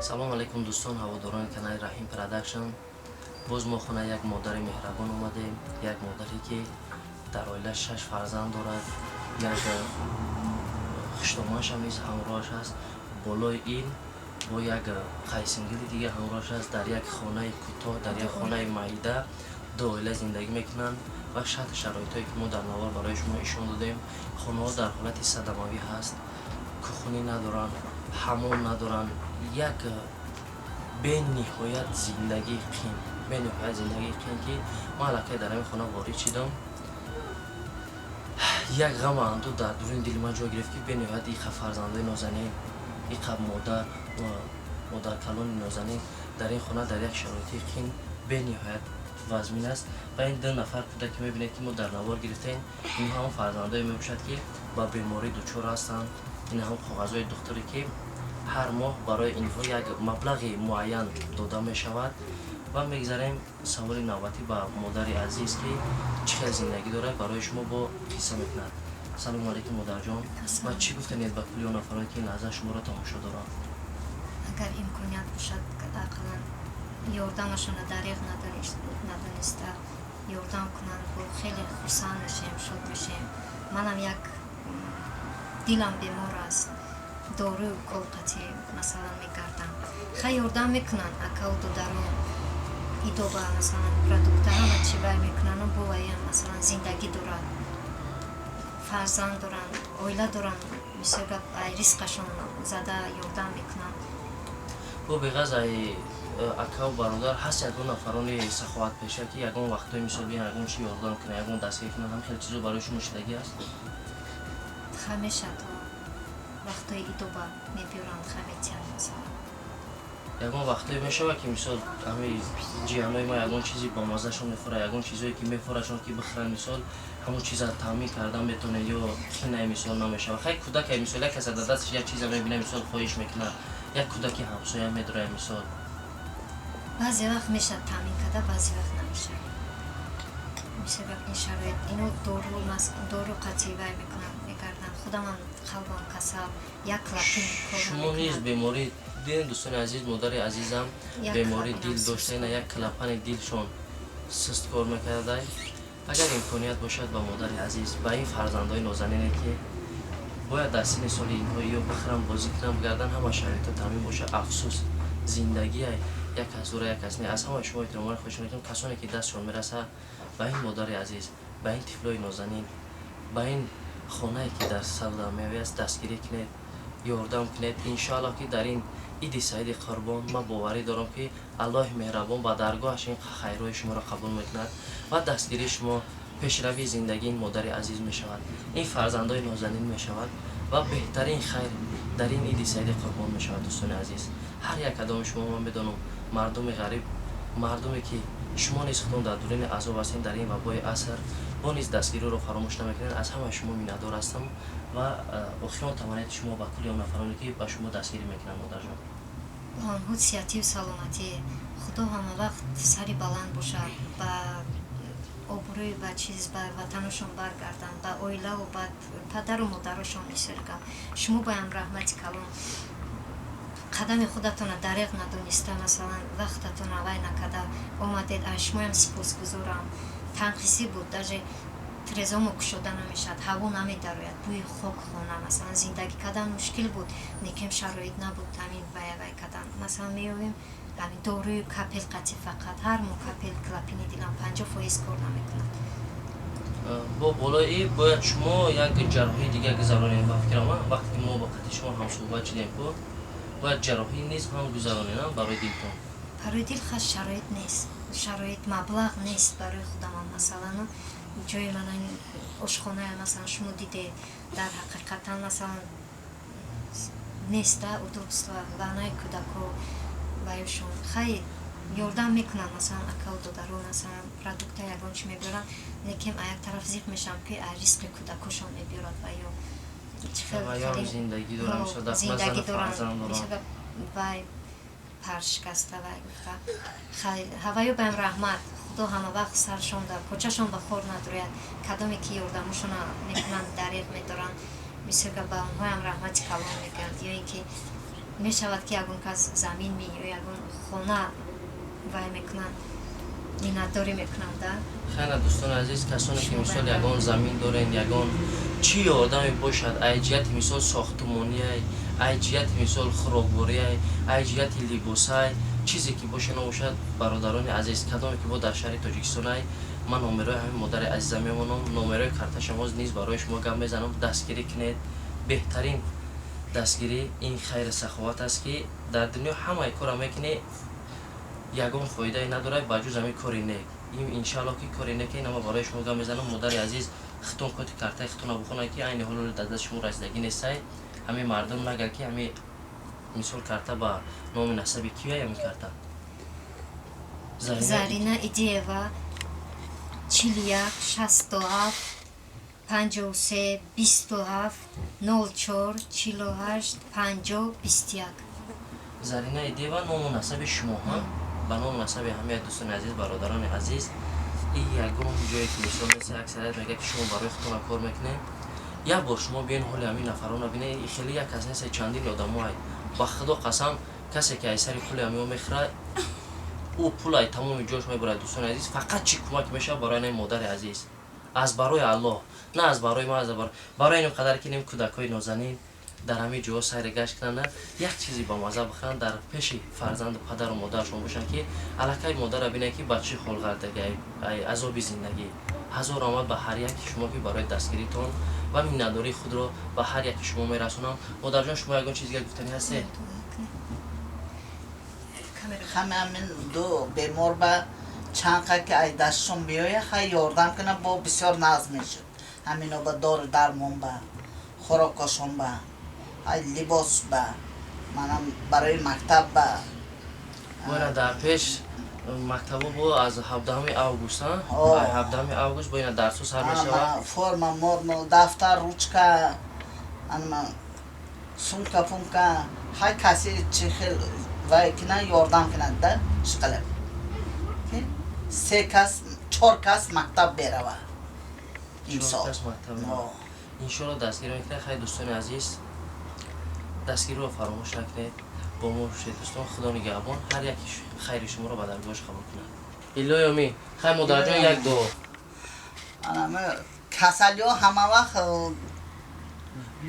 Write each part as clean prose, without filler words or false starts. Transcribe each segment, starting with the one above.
Салом алейкум, дӯстон, ҳаводорони канали Раҳим Продакшн. Боз мо хонаи як модари меҳрабон омадем, як модаре, ки дар оила шаш фарзанд дорад, як хуштоманшам низ ҳамроҳаш аст. Болои ин бо як қайсингили дига ҳамроҳаш аст. Дар як хонаи кӯтоҳ, дар як хонаи майда ду оила зиндагӣ мекунанд ва шарти шароитҳое, ки мо дар навор барои шумо ишон додем, хонаҳо дар ҳолати садамавӣ ҳаст, кухонӣ надоранд, ҳаммом надоранд, як бениҳоят зиндагии қин, бениҳоят зиндагии қин, ки ман аллакай дар ҳамин хона ворид шидам, як ғаму андӯ дар дуруни дили ман ҷой гирифт, ки бениҳоят иқа фарзандои нозанин, иқа модар, модаркалони нозанин дар ин хона дар як шароити қин бениҳоят вазмин аст. Ва ин ду нафар кӯдак, ки мебинед, ки мо дар навор гирифтем, инҳо ҳам фарзандое мебошад, ки ба беморӣ дучор ҳастанд. Ин ҳам коғазҳои духтуре, ки ҳар моҳ барои инҳо як маблағи муайян дода мешавад. Ва мегзарем саволи навбатӣ ба модари азиз, ки чӣ хел зиндагӣ дорад, барои шумо бо қисса мекунад. Салому алейкум, модарҷон, ва чӣ гуфтанед ба кулли он нафароне, ки ин лаҳза шуморо тамошо доранд? Агар имконият бошад, ақаллан ёрдамашонро дареғ надониста ёрдам кунанд, бо хеле хурсанд мешавем, шод мешавем. Манам як дилам бемор аст, дорую укол қатӣ, масалан, мегардам. Хай, ёрдам мекунанд акаву додаро, идоба, масалан, продукта, ҳама чи вай мекунану боваям, масалан, зиндагӣ дорад, фарзанд доранд, оила доранд, бисёр гап ай ризқашон зада ёрдам мекунанд. Бо беғаз ай акаву бародар ҳаст ягон нафарони саховатпеша, ки ягон вақтҳои, мисол, биён, ягон чи ёрдам кунад, ягон дастгирӣ кунад, ҳам хеле чизо барои шумо шудагӣ аст? Ҳамеша то вақтҳои идоба мебиёранд, хаметиҳанд, масалан. Ягон вақтҳое мешавад, ки, мисол, ҳамаи ҷиҳанҳои ма ягон чизи бомаззашон мехӯрад, ягон чизое, ки мефорашон, ки бихӯранд, мисол, ҳамон чиза таъмин кардан метавонед ё қинае, мисол, намешавад? Хай, кӯдакае, мисол, як каса дар дасташ як чиза мебинад, мисол, хоҳиш мекунад, як кӯдаки ҳамсоя медорад, мисол. Баъзе вақт мешавад таъмин карда, баъзе вақт намешавад. Мисол, ин шароит, ино дору, дору қатъи вай мекунанд, мегарданд. Худамам қалбам касал, як клапан кор Шумо низ намекунад. беморӣ дидем, дӯстони азиз, модари азизам Як бемории клапанам дил суст дошта, кор як клапани дилшон суст кор мекардай. Агар имконият бошад, ба модари азиз, ба ин фарзандои нозанине, ки бояд дар синни соли инҳо ё бихӯранд, бозӣ кунанд, бигардан, ҳама шароитҳо таъмин бошад. Афсӯс, зиндагия як кас дора, як кас не. Аз ҳамаи шумо эҳтиромона хоҳиш мекунам, касоне ки дастшон мерасад, ба ин модари азиз, ба ин тифлои нозанин, ба ин хонае, ки дар савдамевӣ аст, дастгирӣ кунед, ёрдам кунед. Иншоаллоҳ, ки дар ин иди саиди қурбон ман боварӣ дорам, ки Аллоҳи меҳрабон ба даргоҳаш ин хайрҳои шуморо қабул мекунад ва дастгирии шумо пешравии зиндагии ин модари азиз мешавад, ин фарзандои нозанин мешавад ва беҳтарин хайр дар ин иди саиди қурбон мешавад. Дӯстони азиз, ҳар як кадоми шумо, ман медонам, мардуми ғариб, мардуме, ки шумо низ худтон дар дуруни азоб ҳастед дар ин вабои аср, бо низ дастгириро фаромӯш намекунед. Аз ҳамаи шумо миннатдор ҳастам ва охирон таманниёти шумо ба кулли он нафароне, ки ба шумо дастгирӣ мекунанд, модарҷон? Ба онҳо сиҳатию саломатӣ, Худо ҳама вақт сари баланд бошад, ба обрӯи, ба чиз, ба ватанашон баргарданд, ба оилаву ба падару модарашон. Бисёр гап шумо баям раҳмати калон, қадами худатона дареғ надониста, масалан, вақтатона вай накарда омадед, аз шумоям сипосгузорам. Танқисӣ буд, даже трезомо кушода намешавад, ҳаво намедарояд, бӯи хок хона, масалан, зиндагӣ кардан мушкил буд, лекин шароит набуд ҳамин вая вай кардан. Масалан, меёвем, ҳамин доруи капель қатӣ, фақат ҳар моҳ капель. Клапини дилам 50% кор намекунад. Бо болои бояд шумо як ҷарроҳии дигар гузаронед, ба фикрам, вақте ки мо ба қати шумо ҳамсӯҳбат шудем ку, бояд ҷарроҳӣ низ ҳам гузаронед барои дилтон. Барои дил хас шароит нест, шароит, маблағ нест барои худамам. Масалан, ҷои мана ошхоная, масалан, шумо дидед, дар ҳақиқатан, масалан, неста удобства, ванаи кӯдако ваюшон. Хай, ёрдам мекунанд, масалан, акаву додаро, масалан, продукта, ягон чи мебиёранд, лекин а як тараф зиқ мешавам, ки а ризқи кӯдакошон мебиёрад ва ё зиндагӣ доранд, вай паршикаста вай гуфта. Ҳаваю баям раҳмат, Худо ҳама вақт саршон да кочашон ба хор надуряд. Кадоме ки ёрдамошона мекунанд, дареғ медоранд, бисёр ба онҳоям раҳмати калон мегӯянд, ё ин ки Мешавад, ки ягон кас замин ми ё ягон хона вай мекунанд, миннатдорӣ мекунам да. Хайна, дӯстони азиз, касоне ки, мисол, ягон замин дорен, ягон чӣ ёрдаме бошад, ай ҷиҳати, мисол, сохтумониай, ай ҷиҳати, мисол, хӯроквориай, ай ҷиҳати либосай, чизе ки боша набошад, бародарони азиз, кадоме ки бо дар шаҳри Тоҷикистонай, ман номерои ҳамин модари азиза мемонам, номерои карташа боз низ барои шумо гап мезанам, дастгирӣ кунед. Беҳтарин дастгирӣ ин хайру саховат аст, ки дар дунё ҳамаи кора мекунӣ, ягон фоидае надорад, ба ҷуз ҳамин кори нек. Ин, иншаалло, ки кори неке. Инама барои шумо гап мезанам. Модари азиз, хитон коти картаи хитона бухонад, ки айни ҳоло дар даст шумо расидагӣ нестай. Ҳамин мардум нагар, ки ҳамин, мисол, карта ба номи насаби кия, ҳамин карта? Зарина Идиева, 41 67 53 27 04 48 50 21. Зарина Идиева, ному насаби шумо ҳа, ба ному насаби ҳамаи дӯстони азиз, бародарони азиз. И ягон ҷое ки, мисол, нест. Аксарият мегӯяд, ки шумо барои худтона кор мекунед. Як бор шумо биён, ҳоли ҳамин нафарона бинед. Хеле як кас нест, чандин одамо. Ба худо қасам, касе ки ай сари пули ҳамиҳо мехӯрад, ӯ пул ай тамоми ҷош мебарад. Дӯстони азиз, фақат чӣ кӯмак мешавад барои ин модари азиз, аз барои Аллоҳ, на аз барои ма, барои ин қадар ки ним кӯдакҳои нозанин дар ҳамин ҷоҳо сайри гашт кунанд, як чизи бамаза бихӯранд, дар пеши фарзанду падару модарашон бошанд, ки аллакай модарра бинед, ки ба чӣ ҳол ғардаги, ай азоби зиндагӣ. Ҳазор омад ба ҳар яки шумо, ки барои дастгиритон, ва миннатдории худро ба ҳар яки шумо мерасонам. Модарҷон, шумо ягон чиз дигар гуфтанӣ ҳастед? Ҳаме ҳамин ду бемор ба чанд қа ки ай дастшон биёя, хай, ёрдам кунад, бо бисёр нағз мешуд. Ҳамино ба дору дармон, ба хӯрокошон, ба ай либос, ба манам барои мактаб ба. Бояд дар пеш мактабо бо аз 17 август, 17 август бо ина дарсҳо сар мешавад. Форма, мормо, дафтар, ручка, анма сумка пумка, ҳар касе чи хел вай кунад, ёрдам кунад да, шиқалаб се кас, чор кас мактаб берава имсол. Иншоалло, дастгирӣ мекунед. Хай, дӯстони азиз, дастгириро фаромӯш накунед, бо мо бошед. Дӯстон, Худо нигаҳбон, ҳар яки хайри шуморо ба даргоҳаш қабул кунад. Илоҳи омин. Хай, модарҷон, як дуо. Касалиҳо ҳама вақт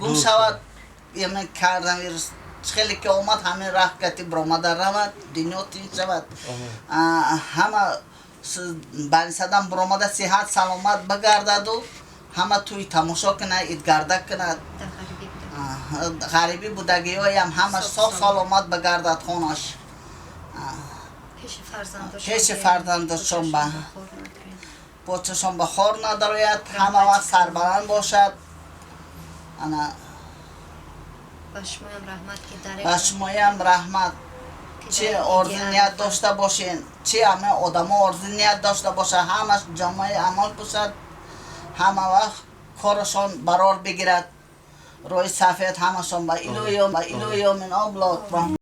гум шавад. Коронавирус хеле ки омад, ҳамин раҳ кати биромада равад, дунё тинч шавад, ҳама барисадан биромада, сиҳат саломат багардаду ҳама тӯй тамошо кунад, идгардак кунад. Ғарибӣ будагиҳоям ҳама соғ саломат багардад хонаш, пеши фарзандошон, ба почашон ба хор надарояд, ҳама вақт сарбаланд бошад. Ана, ба шумоям раҳмат. Чи орзу ният дошта бошен, чи ҳама одамо орзу ният дошта бошад, ҳамаш ҷомаи амал бошад, ҳама вақт корашон барор бигирад, роҳи сафед ҳамашон ба. Илоҳи омин. Аллоҳу акбар.